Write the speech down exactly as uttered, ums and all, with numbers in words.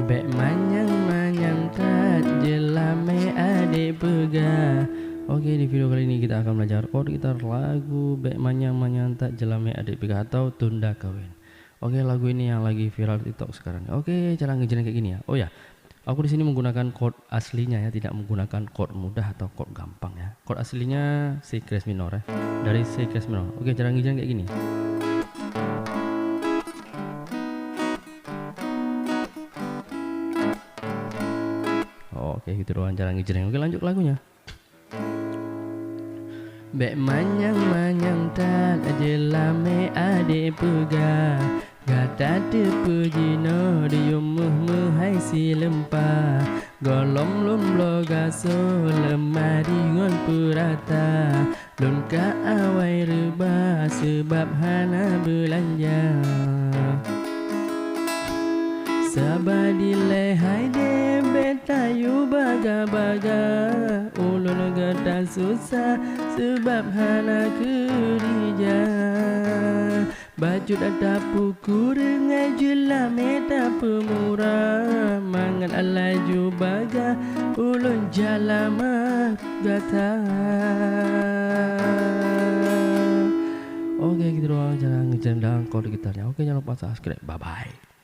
Bèk manyang-manyang that jeulamèe adék peugah. Oke, di video kali ini kita akan belajar chord gitar lagu Bèk manyang-manyang that jeulamèe adék peugah atau Tunda Kawin. Oke, lagu ini yang lagi viral TikTok sekarang. Oke, cara ngejreng kayak gini ya. Oh ya, aku di sini menggunakan chord aslinya ya, tidak menggunakan chord mudah atau chord gampang ya. Chord aslinya C crash minor ya. Dari C crash minor. Oke, cara ngejreng kayak gini. Oke, gitu doang cara ngejreng. Oke, lanjut ke lagunya. Bèk manyang-manyang that jeulamèe adék peugah. Gata teupeu jinoe di yum meuh meuhai sileumpa. Gohlom lôn bloe gasoe leumari ngon peurata. Lôn ka awai reubah seubab hana beulanja. Saba dilèe hai deh bèk tayue baga-baga. Ulôn gata susah seubab hana keurija. Bacut tapeukureueng ngon jeulamèe tapeumurah. Mangat laju baga ulôn jalama gata. Oke, gitu doang cara ngejreng dan chord gitarnya. Oke, jangan lupa subscribe. Bye bye.